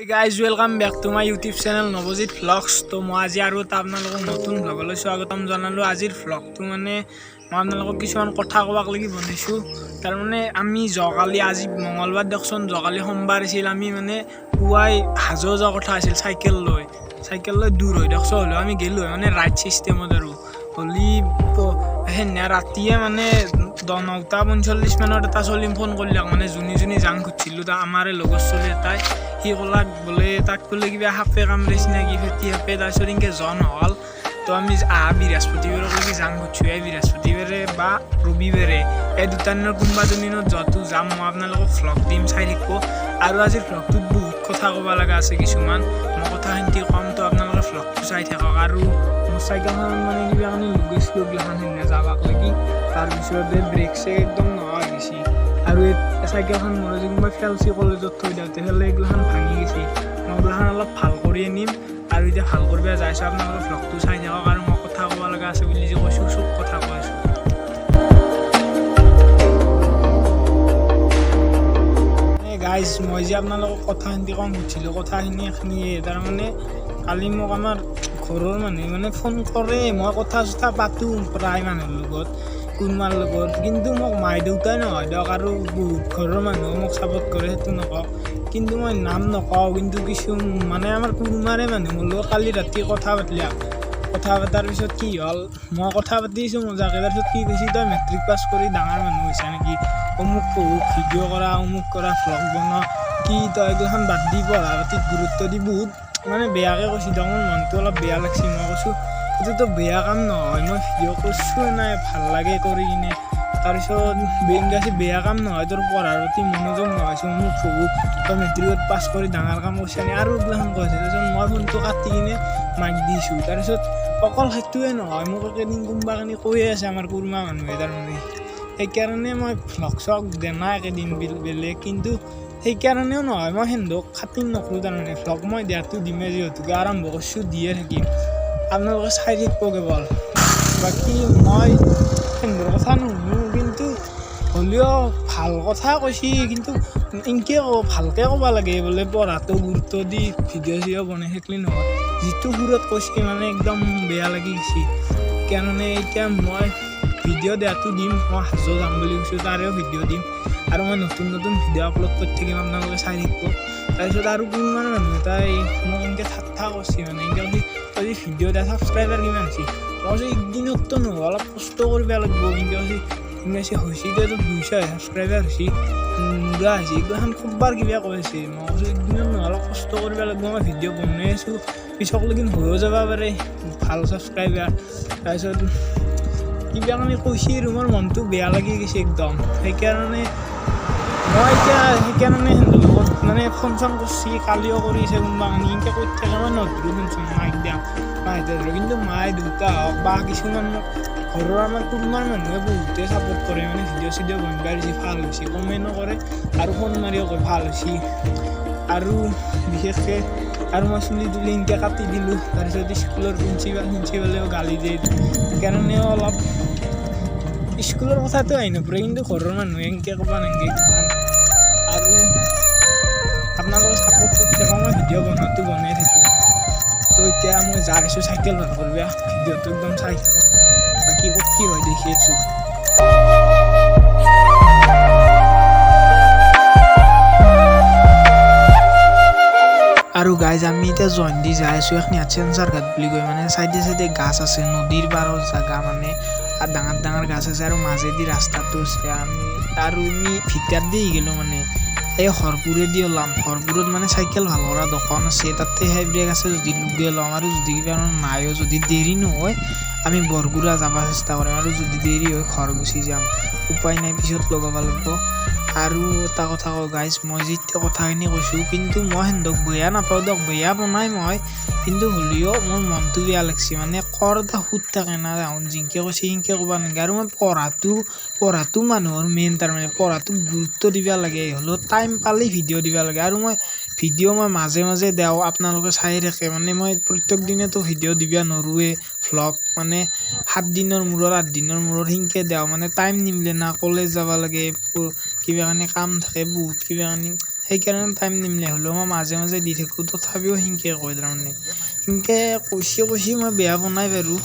Guys, welcome back to my YouTube channel Nabajit vlogs. তো মই আজি আৰু এটা আপোনালোকক নতুন ভ্লগলৈ স্বাগতম জনালোঁ। আজিৰ ভ্লগটো মানে মই আপোনালোকক কিছুমান কথা ক'বাক লাগি বনাইছোঁ। তাৰমানে আমি যোৱাকালি, আজি মঙলবাৰ দিয়কচোন, যোৱাকালি সোমবাৰ আছিল। আমি মানে পুৱাই হাজো যোৱা কথা আছিল চাইকেল লৈ দূৰ হৈ দিয়কচোন, হ'লেও আমি গ'লোঁ হয় মানে ৰাইড চিষ্টেমত। আৰু হ'লি সেইদিনা ৰাতিয়ে মানে 9:45 মানত এটা চলিম ফোন কৰিলাক, মানে যোনে যোনে যাং খুজিছিলোঁ, তাৰ আমাৰে লগৰ চলি এটাই সি ক'লাক বোলে তাক বোলে কিবা সাপে কামৰিছে নেকি, ফেটি সাপে। তাৰপিছত এনেকৈ যোৱা নহ'ল। তো আমি অহা বৃহস্পতিবাৰলৈকে যাম খুজিছোঁ। এই বৃহস্পতিবাৰে বা ৰবিবাৰে এই দুটা দিনৰ কোনোবা দিনত যোৱাটো যাম। মই আপোনালোকক ভ্লগ দিম, চাই থাকিব। আৰু আজিৰ ভ্লগটোত বহুত কথা ক'ব লগা আছে, কিছুমান মই কথাখিনি ক'ম, তো আপোনালোকে ভ্লগটো চাই থাকক। আৰু মোৰ চাইকেলখনত মানে কিবা কাৰণে লগাইছিলোঁ এইগিলাখান সেইদিনা যাবাক লাগি, তাৰপিছত এই ব্ৰেক চেক একদম নোহোৱা হৈ গৈছে। আৰু এই চাইকেলখন মোৰ যদি মই ফেলচি কলেজত থৈ দিওঁতে তেতিয়াহ'লে এইগিলাখান ভাঙি গৈছে। মই এইগিলাখান অলপ ভাল কৰি আনিম আৰু এতিয়া ভাল কৰিব যাইছোঁ। আপোনালোকে ভ্লগটো চাই থাকক। আৰু মই কথা ক'ব লগা আছে বুলি যে কৈছোঁ, চব কথা কৈ আছোঁ। গাইজ, মই যে আপোনালোকক কথাখিনি কম সুধিছিলোঁ, কথাখিনি এইখিনিয়ে। তাৰমানে কালি মোক আমাৰ ঘৰৰ মানুহে মানে ফোন কৰে, মই কথা চথা পাতোঁ প্ৰায় মানুহৰ লগত, কোনোবাৰ লগত, কিন্তু মোক মাই দেউতাই নহয় দিয়ক, আৰু বহুত ঘৰৰ মানুহেও মোক ছাপোৰ্ট কৰে, সেইটো নকওঁ, কিন্তু মই নাম নকওঁ। কিন্তু কিছু মানে আমাৰ কুৰমাৰে মানুহ মোৰ লগত কালি ৰাতি কথা পাতিলাক। কথা পতাৰ পিছত কি হ'ল, মই কথা পাতিছোঁ মজাকৈ, তাৰপিছত কি কৈছে, তই মেট্ৰিক পাছ কৰি ডাঙৰ মানুহ হৈছা নেকি, অমুক তমুক ভিডিঅ' কৰা, অমুক কৰা, ভ্লগ বনোৱা, কি তই এইগিলাখন বাদ দি পঢ়া পাতিত গুৰুত্ব দি, বহুত মানে বেয়াকৈ কৈছে দিয়ক। মোৰ মনটো অলপ বেয়া লাগছে। মই কৈছোঁ এইটোতো বেয়া কাম নহয়, মই ভিডিঅ' কৰিছোঁ নাই, ভাল লাগে কৰি কিনে। তাৰপিছত বেংক বেয়া কাম নহয়, তোৰ পঢ়াৰ প্ৰতি মনোযোগ নহয়, অমুক তমুক, তই মেট্ৰিকত পাছ কৰি ডাঙৰ কাম কৰিছা নে, আৰু এইগিলাখন কৈছে। তাৰপিছত মই ফোনটো কাটি কিনে মাইক দিছোঁ। তাৰপিছত অকল সেইটোৱে নহয়, মোক একেদিন কোনোবা কানি কৈয়ে আছে আমাৰ কুৰমা মানুহে। তাৰমানে সেইকাৰণে মই ভ্লগ চগ দিয়া নাই একেদিন বেলেগ, কিন্তু সেইকাৰণেও নহয়, মই সেন্ধক খাতিৰ নকৰোঁ। তাৰমানে ভ্লগ মই দিয়াটো দিমেই, যিহেতুকে আৰম্ভ কৰিছোঁ দিয়ে থাকিম, আপোনালোকে চাই থাকিব কেৱল। বাকী মই সেন্ধৰ কথা নুশুনো, কিন্তু হ'লেও ভাল কথা কৈছি, কিন্তু এনকে ভালকৈ ক'ব লাগে বোলে পঢ়াটো গুৰুত্ব দি ভিডিঅ' চিডিঅ' বনাই থাকিলে নহয়। যিটো সুৰত কৈছে মানে একদম বেয়া লাগি গৈছে। সেইকাৰণে এতিয়া মই ভিডিঅ' দিয়াটো দিম, মই হাজো যাম বুলি কৈছোঁ, তাৰেও ভিডিঅ' দিম আৰু মই নতুন নতুন ভিডিঅ' আপলোড কৰি থাকিম, আপোনালোকে চাই থাকিব। তাৰপিছত আৰু কোনোবা মানুহ এটাই মোক এনেকৈ ঠাট্টা কৰিছে, মানে এনেকৈ কৈছে তই যদি ভিডিঅ' দিয়া ছাবস্ক্ৰাইবাৰ কিমান হৈছে। মই কৈছোঁ একদিনততো নহয়, অলপ কষ্ট কৰিব লাগিব। এনেকৈ কৈছে, এনেকৈ হৈছে এতিয়া 200 ছাবস্ক্ৰাইবাৰ হৈছে, নোলোৱা হৈছে, এইগিলাখান খুববাৰ কিবা কৈ আছে। মই কৈছোঁ একদিনত নহয়, অলপ কষ্ট কৰিব লাগিব, মই ভিডিঅ' বনাই আছোঁ, পিছকলৈকে হৈও যাব পাৰে ভাল ছাবস্ক্ৰাইবাৰ। তাৰপিছত কিবা কানি কৈছে আৰু মোৰ মনটো বেয়া লাগি গৈছে একদম। সেইকাৰণে মই এতিয়া সেইকাৰণে সিহঁতৰ লগত মানে ফোন চোন কৰিছি, কালিও কৰিছে কোনোবা কানি এনেকৈ কৈ থাকে, মই নধৰোঁ ফোন চোন, মাইক দিওঁ, মাহঁতে ধৰোঁ। কিন্তু মায়ে দেউতা হওক বা কিছুমান মোক ঘৰৰ আমাৰ কুৰমাৰ মানুহে বহুতে ছাপোৰ্ট কৰে, মানে ভিডিঅ' চিডিঅ' বনাব দিছে, ভাল হৈছে, কমেণ্টো কৰে আৰু ফোন মাৰিও কয় ভাল হৈছে। আৰু বিশেষকৈ আৰু মই চুলি তুলি এনেকৈ কাটি দিলোঁ, তাৰপিছত স্কুলৰ প্ৰিন্সিপালেও গালি দিয়ে, সেইকাৰণেও অলপ স্কুলৰ কথাটো আহি নপৰে, কিন্তু ঘৰৰ মানুহে এনেকৈ ক'ব নালাগে। আৰু আপোনালোকে ছাপোৰ্ট কৰি থাকক, মই ভিডিঅ' বনোৱাটো বনাই থাকিম। তো এতিয়া মই যাই আছোঁ চাইকেল ভাল কৰিব, ভিডিঅ'টো একদম চাই থাকক, বাকী ক'ত কি হয় দেখি আছোঁ। আৰু গাইজ, আমি এতিয়া জইন দি যাই আছোঁ, এইখিনি চেঞ্চাৰ ঘাট বুলি কয়, মানে চাইডে চাইডে গাছ আছে, নদীৰ পাৰৰ জেগা মানে, আৰু ডাঙৰ ডাঙৰ গাছ আছে আৰু মাজেদি ৰাস্তাটো আছে। আমি আৰু আমি ভিতৰত দি গ'লোঁ, মানে এই হৰপুৰেদি ওলাম। হৰপুৰত মানে চাইকেল ভাল কৰা দোকান আছে, তাতে সেই ব্ৰেক আছে যদি লগে ল'ম, আৰু যদি কিবা নাইও যদি দেৰি নহয় আমি বৰগুৰা যাব চেষ্টা কৰিম, আৰু যদি দেৰি হয় ঘৰ গুচি যাম, উপায় নাই, পিছত লগাব লাগিব। আৰু এটা কথা কওঁ গাইজ, মই যেতিয়া কথাখিনি কৈছোঁ, কিন্তু মই সিহঁতক বেয়া নাপাওঁ দিয়ক, বেয়া বনাই মই, কিন্তু হ'লেও মোৰ মনটো বেয়া লাগছে, মানে কৰ এটা সুত থাকে না, যেনকে কৈছে সেনকে ক'ব নালাগে। আৰু মই পঢ়াটো মানুহৰ মেইন, তাৰমানে পঢ়াটোক গুৰুত্ব দিব লাগে, হ'লেও টাইম পালেই ভিডিঅ' দিব লাগে। আৰু মই ভিডিঅ' মই মাজে মাজে দিওঁ, আপোনালোকে চাই থাকে, মানে মই প্ৰত্যেক দিনেতো ভিডিঅ' দিব নোৱাৰোঁৱে, ভ্লগ মানে 7 দিনৰ মূৰত 8 দিনৰ মূৰত সেনকে দিওঁ, মানে টাইম নিমিলে না, কলেজ যাব লাগে, কিবা কানি কাম থাকে, বহুত কিবা কানি। সেইকাৰণে টাইম নিমিলে। হ'লেও মই মাজে মাজে দি থাকোঁ, তথাপিও সেনকৈ কয়। তাৰমানে সেনকৈ কৈছি কৈছি মই বেয়া পোৱা নাই বাৰু।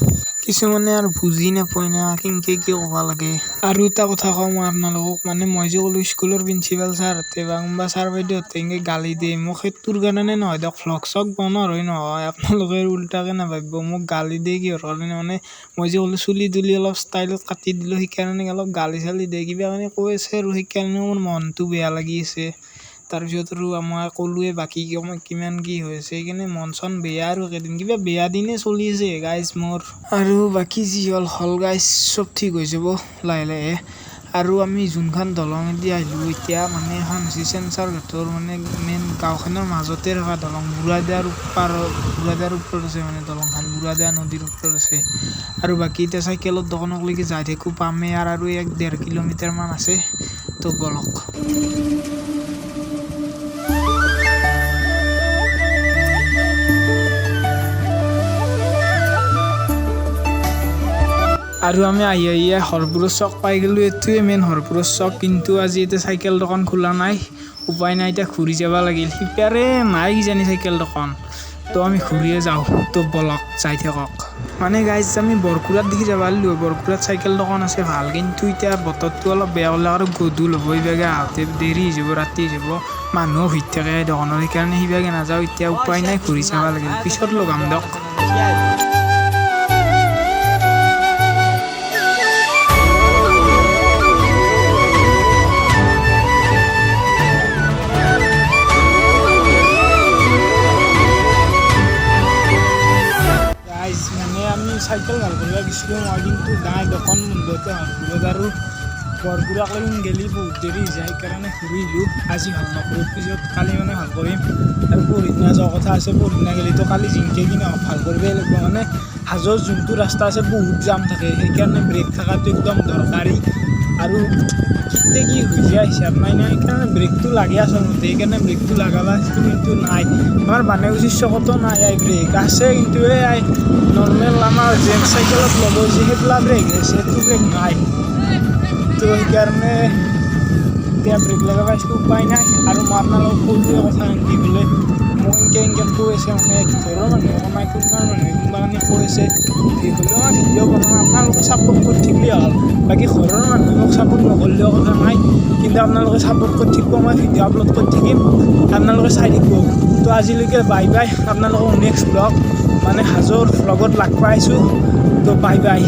কিছুমানে আৰু বুজি নাপায় না কেনকে কি ক'ব লাগে। আৰু এটা কথা কওঁ মই আপোনালোকক, মানে মই যে ক'লোঁ স্কুলৰ প্ৰিন্সিপাল ছাৰহঁতে বা কোনোবা ছাৰ বাইদেউহঁতে এনেকৈ গালি দিয়ে মোক, সেইটোৰ কাৰণে নহয় দিয়ক, ভ্লগ চগ বনোৱাৰ হৈ নহয়, আপোনালোকে উল্টাকৈ নাভাবিব। মোক গালি দিয়ে কিহৰ কাৰণে, মানে মই যে ক'লোঁ চুলি তুলি অলপ ষ্টাইলত কাটি দিলোঁ, সেইকাৰণে অলপ গালি চালি দিয়ে কিবা মানে কৈ আছে আৰু সেইকাৰণেও মোৰ মনটো বেয়া লাগি আছে। তাৰপিছত আৰু মই ক'লোৱে বাকী কিমান কি হৈ আছে, সেইকাৰণে মন চন বেয়া আৰু এইকেইদিন কিবা বেয়া দিনেই চলি আছে গাইজ মোৰ। আৰু বাকী যি হ'ল হ'ল গাইজ, চব ঠিক হৈ যাব লাহে লাহে। আৰু আমি যোনখন দলঙেদি আহিলোঁ এতিয়া, মানে এখন হৈছে চেঞ্চাৰ ঘাটৰ মানে মেইন গাঁওখনৰ মাজতে থকা দলং, বুঢ়াদাৰ পাৰত, বুঢ়াদাৰ ওপৰত আছে মানে দলংখন, বুঢ়াদা নদীৰ ওপৰত আছে। আৰু বাকী এতিয়া চাইকেলৰ দোকানলৈকে যাই থাকোঁ, পামেই আৰু 1-1.5 কিলোমিটাৰমান আছে, তো বলক। আৰু আমি আহি আহি হৰপুৰৰ চক পাই গ'লোঁ, এইটোৱে মেইন হৰপুৰৰ চক। কিন্তু আজি এতিয়া চাইকেল দোকান খোলা নাই, উপায় নাই, এতিয়া ঘূৰি যাব লাগিল। সিপাৰে নাই কিজানি চাইকেল দোকান, তো আমি ঘূৰিয়ে যাওঁ, তো বলক যাই থাকক। মানে গাইজ আমি বৰকুৰাত দেখি যাব পাৰিলোঁ, বৰকুৰাত চাইকেল দোকান আছে ভাল, কিন্তু এতিয়া বতৰটো অলপ বেয়া হ'লে আৰু গধূল হ'ব, এইভাগে আহোঁতে দেৰি হৈ যাব, ৰাতি হৈ যাব, মানুহো ভিৰ থাকে দোকানত, সেইকাৰণে সিভাগে নাযাওঁ এতিয়া, উপায় নাই, ঘূৰি যাব লাগিল, পিছত লগাম দিয়ক। মানে আমি চাইকেল ভাল কৰিব গৈছিলোঁ মই, কিন্তু নাই, দোকান বন্ধ এতিয়া হৰপুৰত, আৰু বৰকুৰাক লাগি গেলি বহুত দেৰি হৈ যায়, সেইকাৰণে ঘূৰিলোঁ। আজি ভাল নকৰোঁ, পিছত কালি মানে ভাল কৰিম। আৰু পৰহিদিনা যোৱা কথা আছে, পৰহিদিনা গ'লেতো কালি জিংকে কিনে ভাল কৰিবই লাগিব। মানে হাজোৰ যোনটো ৰাস্তা আছে বহুত জাম থাকে, সেইকাৰণে ব্ৰেক থকাটো একদম দৰকাৰী। আৰু কেতিয়া কি হৈ যায় হিচাপ নাই না, সেইকাৰণে ব্ৰেকটো লাগে আচলতে, সেইকাৰণে ব্ৰেকটো লগাব আছিলোঁ, কিন্তু নাই। আমাৰ বানেকুছিৰ চকতো নাই আই ব্ৰেক আছে, কিন্তু এই আই নৰ্মেল আমাৰ জেণ্টছ চাইকেলত ল'ব যি সেইবিলাক ব্ৰেক আছে, সেইটো ব্ৰেক নাই। তো সেইকাৰণে এতিয়া ব্ৰেক লগাব আহিছিলোঁ, উপায় নাই। আৰু মই আপোনালোকক ক'লোৱে কথা কি বোলে মোক এনেকৈ এনেকৈ কৈ আছে, মানে ঘৰৰ মানুহে কোৱা নাই, কোনোবা মানুহে কোনোবা কাৰণে কৈ আছে, হ'লেও মই ভিডিঅ' বনাওঁ, আপোনালোকে ছাপোৰ্ট কৰি থাকিলেই হ'ল। বাকী ঘৰৰ মানুহে মোক ছাপোৰ্ট নকৰিলেও কথা নাই, কিন্তু আপোনালোকে ছাপোৰ্ট কৰি থাকিব, মই ভিডিঅ' আপলোড কৰি থাকিম, আপোনালোকে চাই থাকিব। তো আজিলৈকে বাই বাই, আপোনালোকক নেক্সট ভ্লগ মানে হাজোৰ ভ্লগত লগ পাইছোঁ, তো বাই বাই।